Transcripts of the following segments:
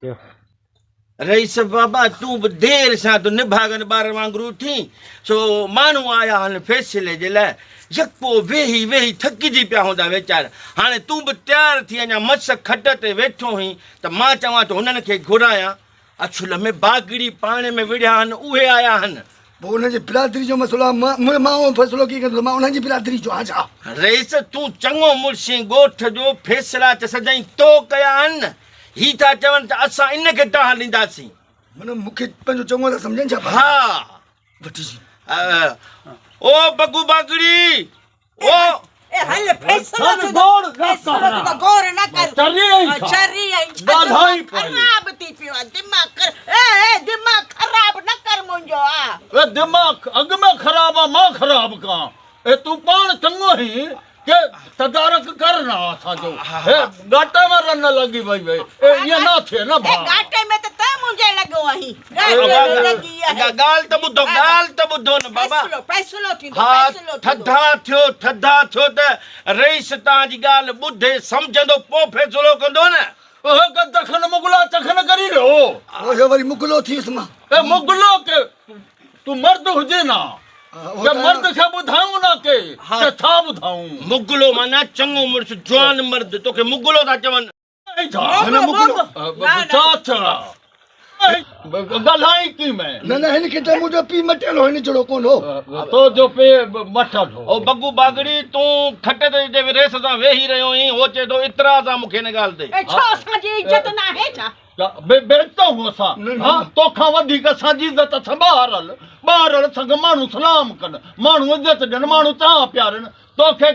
رئيس بابا تون به دير سان ته نڀاڳن ٻارن وانگر اٿين، سو ماڻهو آيا آهن فيصلي جي لاء، يڪو ويهي ويهي ٿڪجي پيا هوندا ويچارا. هاڻي تون به تيار ٿي اڃا مس کٽ تي ويٺو هئين ته مان چوان ٿو هنن کي گهرايان. اڇل ۾ باگڙي پاڻ ۾ وڙهيا آهن، اهي آيا آهن. پوء انهن جي برادري جو مسئلو آهي، مان اهو فيصلو ڪيئن ڪندس، مان انهن جي برادري جو آهيان ڇا؟ رئيس تون چڱو مڙس آهين، ڳوٺ جو فيصلا ته سدائين تو ڪيا آهن نه. هي ٿا چون ته اسان ان کي دانهن ڏينداسين. معنيٰ مون کي پنهنجو چڱو ٿا سمجهن ڇا؟ ها. وٺي جي. او بگو باگڙي او. اي هل فيصلو ٿيندو فيصلو ٿيندو غور نه ڪر چري آهين ڇا؟ چري آهين ڇا؟ ڳالهائين دماغ خراب ٿي پيو آهي دماغ خراب اي اي دماغ خراب نه ڪر منهنجو آ. اي دماغ اڳ ۾ خراب آ مان خراب ڪان اي تون پاڻ چڱو آهين ڪي تدارڪ ڪر نه اسان جو هي ڳاٽي ۾ رن لڳي وئي وئي اي ائين نه ٿئي نه اي ڀاء. ڳاٽي ۾ ته تنهن منهنجي لڳو آهين ڳاٽي ۾ لڳي آهي. ڳالهه ته ٻڌو ڳالهه ته ٻڌو نه بابا. فيصلو فيصلو ٿيندو ها فيصلو ٿيندو. ٿڌا ٿيو ٿڌا ٿيو ته رئيس توهان جي ڳالهه ٻڌي سمجهندو پوء فيصلو ڪندو نه. اهي ڪه دکن مغلا چکن ڪري رهيو. اهو وري مغلو ٿيس مان. اي مغلو ڪي تون مرد هجين ها ڪي مرد کي ٻڌايون نه ڪي ته ڇا ٻڌايون. مغلو معنيٰ چڱو مڙس جوان مرد توکي مغلو ٿا چون. نه مغلو. ڇا ٿيو ڳالهائين ڪي مين. نه نه هن کي ته منهنجو پيء مٽيل هو هن جهڙو ڪونه هو. تو جو پيء مٽيل هو. او بگو باگڙي تون کٽ تي جتي ريس سان ويهي رهيو آهين هو چئي ٿو اعتراض آ مون کي هن ڳالهه تي. اي ڇو اسان جي عزت ناهي ڇا. بي عزت آهيون اسان ها توکان وڌيڪ اسان جي عزت اٿ ٻاهر هل ٻاهر هل اسان کي ماڻهو سلام ڪن ماڻهو عزت ڏين ماڻهو چانهه پيارين توکي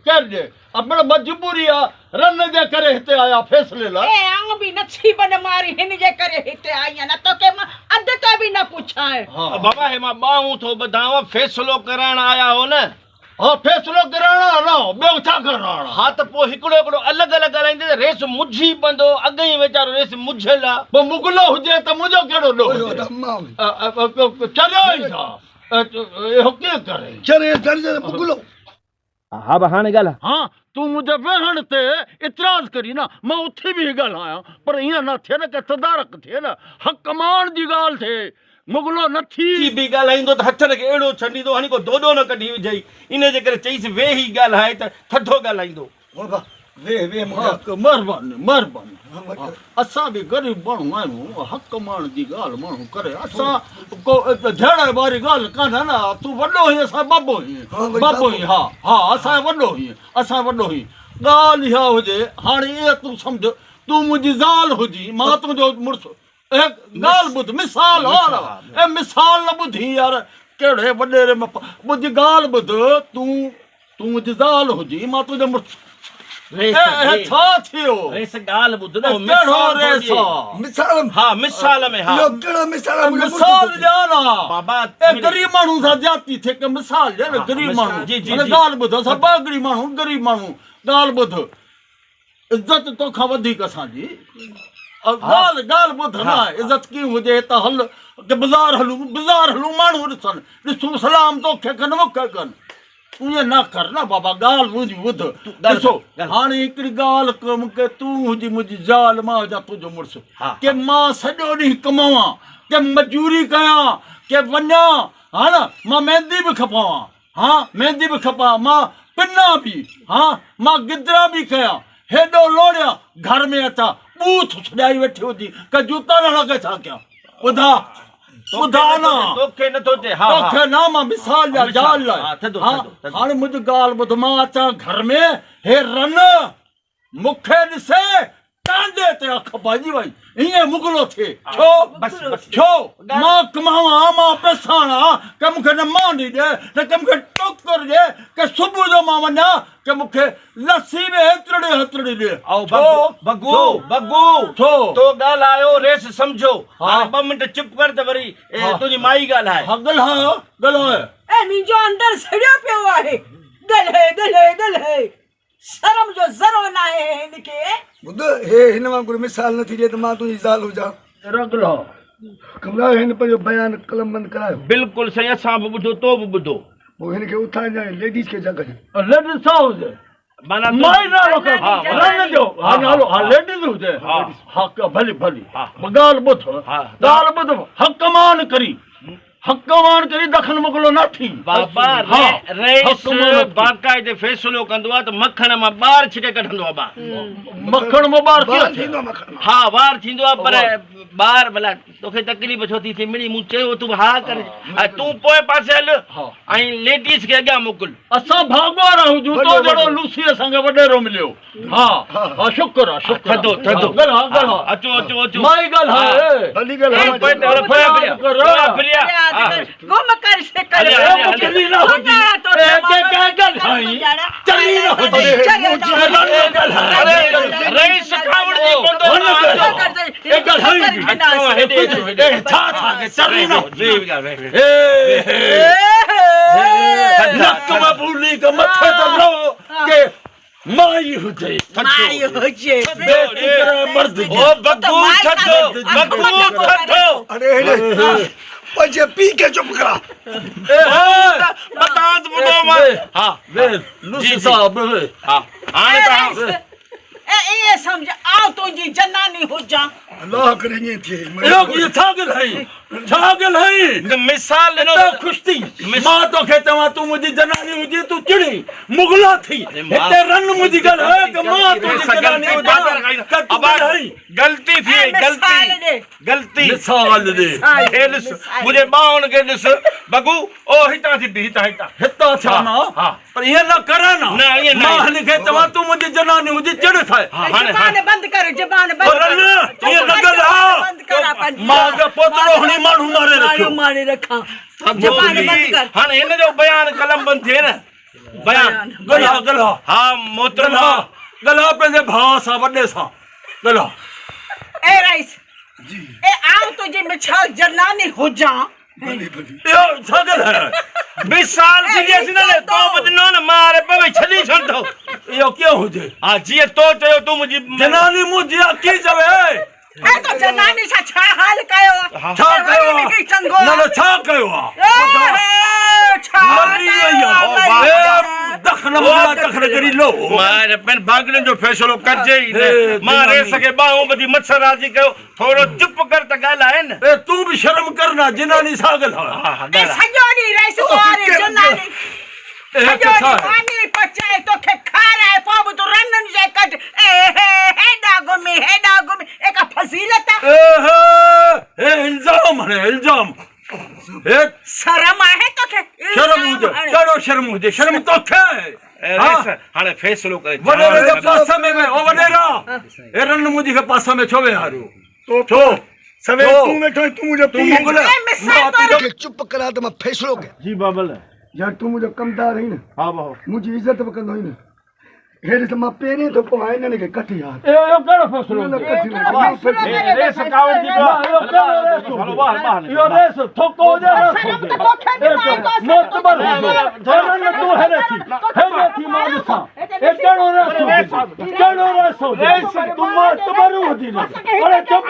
ڪير ڏي اپڻ مجبوري آ رن جي ڪري هتي آيا فيصلي لاء. اي آئون به نصيبن ماري هن جي ڪري هتي آئي آهيان نه توکي مان اڌ تي به نه پڇان. بابا هي مان ٻانهون ٿو ٻڌانء فيصلو ڪرائڻ آيا هو نه. ها فيصلو ڪرائڻ آ نه ٻيو ڇا ڪرڻ آ. ها ته پوء هڪڙو هڪڙو الڳ الڳ ڳالهائيندي ته ريس مجهي پوندو اڳ ئي ويچارو ريس مجهيل آ. پوء مغلو هجي ته منهنجو ڪهڙو ڏوهه هجي. چريو آهين ڇا اهو ڪيئن ڪرين. چريو چريو مغلو. ها به هاڻي ڳالهاء. ها تون منهنجي ويهڻ تي اعتراض ڪرين نه مان اٿي بيهي ڳالهايان پر ائين نه ٿئي نه ڪي تدارڪ ٿئي نه حق مان جي ڳالهه ٿئي مغلو نه ٿي. ٿي بيهي ڳالهائيندو ته هٿن کي اهڙو ڇنڊيندو هڻي ڪو دوڏو نه ڪڍي وجهئي انهي جي ڪري چئيس ويهي ڳالهاء ته ٿڌو ڳالهائيندو. بابا ويهه ويهه منهنجا. حق مهرباني مهرباني اسان به غريب ماڻهو آهيون حق ماڻ جي ڳالهه ماڻهو ڪري اسان ڪو جهيڙي واري ڳالهه ڪانه نه تون وڏو هئين اسان بابو هئين بابو هئين ها ها اسان وڏو هئين اسان وڏو هئين ڳالهه اها هجي هاڻي اها تون سمجهه تون منهنجي زال هجين مان تنهنجو مڙس اي ڳالهه ٻڌ مثال ها اي مثال نه ٻڌين يار ڪهڙي وڏيري ٻڌ ڳالهه ٻڌ تون تون منهنجي زال هجين مان تنهنجو مڙس. ريس اي ڇا ٿيو؟ ريس ڳالهه ٻڌ نه ڪهڙو ريس آ؟ مثال ها مثال ۾ ها. اهو ڪهڙو مثال آ منهنجو مڙس مثال ڏيان نه بابا اي غريب ماڻهو سان زيادتي ٿئي ڪي مثال ڏي نه غريب ماڻهو جي جي جي ڳالهه ٻڌ اسان باگڙي ماڻهو غريب ماڻهو ڳالهه ٻڌ عزت توکان وڌيڪ اسان جي ڳالهه ڳالهه ٻڌ نه عزت ڪيئن هجي هتان هل ڪي بزار هلون بزار هلون ماڻهو ڏسن ڏسون سلام توکي ڪن مونکي ڪن ائين نه ڪر نه بابا ڳالهه منهنجي ٻڌ ڏسو هاڻي هڪڙي ڳالهه ڪم ڪي تون هجي منهنجي زال مان هجان تنهنجو مڙس ڪي مان سڄو ڏينهن ڪماوان ڪي مزوري ڪيان ڪي وڃان ها نه مان ميندي به کپاوان ها ميندي به کپاوان مان پنا به ها مان گدرا به ڪيان هيڏو لوڙيان گهر ۾ اچان ٻوٿ سڄائي ويٺي هجي ڪي جوتا نه هڻان ڪي ڇا ڪيان ٻڌاء ٻڌاء نه. توکي نه ٿو چئي. ها ها. توکي نه مان مثال ڏيان زال لاء. ها ٿڌو ها ٿڌو ٿڌو. هاڻي منهنجي ڳالهه ٻڌ مان اچان گهر ۾ هي رن مون کي ڏسي ٽانڊي تي اک پئجي وئي ائين مغلو ٿئي ڇو بس بس ڇو مان ڪماوان مان پئسا آڻان ڪي مون کي نه ماني ڏي نه ڪي مون کي ٽوڪر ڏي ڪي صبح جو مان وڃان ڪي مون کي لسي به هيترڙي هيترڙي ڏي. او ڇو؟ بگو ڇو؟ بگو ڇو؟ تو ڳالهايو ريس سمجهو ها. هاڻي ٻه منٽ چپ ڪر ته وري تنهنجي مائي ڳالهائي. ها ڳالهاء ڳالهاء. اي منهنجو اندر سڙيو پيو آهي ڳالهائي ڳالهائي ڳالهائي شرم جو ذرو ناهي هن کي. ٻڌ هي هن وانگر مثال نٿي ڏي ته مان تنهنجي زال هجان. ڪهڙا ڳالهاء. ڪمرا هن پنهنجو بيان قلمبند ڪرايو. بلڪل سائين اسان به ٻڌو تو به ٻڌو. پوء هن کي اٿارجانء ليڊيز کي جڳهه ڏي. ليڊيز ڇا هجي؟ معنيٰ مائي نالو کڻ ها رن جو ها نالو ها ليڊيز هجي ها ها ڀلي ڀلي ڳالهه ٻڌ ڳالهه ٻڌ حق مان ڪري حق مان ڪري دخل مغلو نه ٿي بابا رئيس باقاعدي فيصلو ڪندو آ ته مکڻ مان ٻار ڇڪي ڪڍندو آ با مکڻ مان ٻار ڪيئن ٿيندو مکڻ ها وار ٿيندو آ پر ٻار ڀلا توکي تڪليف ڇو ٿي ٿئي مڙئي مون چيو تون ها ڪر تون پوئين پاسي هل ۽ ليڊيز کي اڳيان موڪل. اسان ڀاڳوارا هجون تو جهڙو لوسي اسان کي وڏيرو مليو ها ها شڪر آ شڪر ٿڌو ٿڌو ڳالها ڳالها اچو اچو اچو مائي ڳالهائي ڀلي ڳالهائي پوئين تي هل پويان ڦريا پويان ڦريا گم ڪر شڪل چلي نه هجي ڪنهن ڳالهائي چلي نه هجي رئيس ڪاوڙجي پوندو پنهنجي پيء کي چپ ڪرا. ائين سمجهه آئون تنهنجي جناني هجان. الله ڪري ائين ٿئي. اهو ڪيئن ڇا ڳالهائين ڇا ڳالهائين مثال ڏنو ته خوش ٿي مان توکي چوان تون منهنجي جناني هجين تون چڙي مغلا ٿي هتي رن منهنجي ڳالهائي ته مان تنهنجي جناني هجان ته تون ڳالهائين غلطي ٿي وئي غلطي غلطي مثال ڏي هي ڏس منهنجي ٻانهن کي ڏس بگو او هتان ٿي بيهه هتان هتان هتان ڇا نه پر ائين نه ڪر نه نه ائين نه مان هن کي چوان تون منهنجي جناني هجي چڙ کائي زبان بند ڪر زبان بند ڪر ائين نه ڳالهاء مان اڳ پوتڙو هڻي ماڻهو ماري رکيو ماري رکان زبان بند ڪر هاڻي هن جو بيان قلم بند ٿئي نه بيان ڳالهاء ڳالهاء ها محترمه ڳالهاء پنهنجي ڀاء سان وڏي سان ڳالهاء اي رئيس جي اي آئون تنهنجي مڇال جناني هجان ڀلي ڀلي. اهو ڇا ڳالهايو آهي؟ مثال جيئن اسين نه تو به ڏنو نه مان ري پوي ڇڏي ڇڏندو. اهو ڪيئن هجي؟ ها جيئن تو چيو تون منهنجي. جناني منهنجي آ ڪي چوي. اي تو جناني سان ڇا حال ڪيو آ؟ ڇا ڪيو آ؟ نه نه ڇا ڪيو آ؟ مري وئي آ. دخل ملا دخل ڪري لو. مان ري پن ڀاڳڙين جو فيصلو ڪجي ئي نه. مان ريس کي ٻانهون ٻڌي مڇر راضي ڪيو. ٿورو چپ ڪر ته ڳالهاء نه. اي تون به شرم ڪر نه جناني سان ڳالهاء. ها ها اي ڳالهاء. سڄو ڏينهن رئيس ڪنواري جناني سڄو ڏينهن ماني پچائي توکي کارائي پوء به تون رنن جي ڪڍ اي هي هيڏا گهمي هيڏا گهمي اي ڪا فضيلت آ. اي هي هي الزام هڻي الزام هي. شرم آهي توکي شرم هجي ڪهڙو شرم هجي شرم توکي آهي. اي رئيس هاڻي فيصلو ڪري وڏيري جي پاسي ۾ ويهه او وڏيرا اي رن منهنجي کي پاسي ۾ ڇو ويهاريو ڇو سوير تون ويٺو آهين تون منهنجو تون پيء مغل اي مثال طور توکي چپ ڪرا ته مان فيصلو ڪيان. جي بابل. يار تون منهنجو ڪمدار آهين نه. ها بابا. منهنجي عزت به ڪندو آهين نه. هي ڏس مان پهرين ٿو پوان هنن کي ڪٺ يار. اهو ڪهڙو فيصلو نه ڪٺ نه. ريس ڪاوڙجي پيو اهو ڪهڙو ريس اهو ريس ٿوڪو هجي ريس هجي معتبر هجي نه تون هيڏي ٿي هيڏي ٿي مان ڏسان اي ڪهڙو ريس هجي ڪهڙو ريس هجي تون معتبر هجي نه اڙي چپ.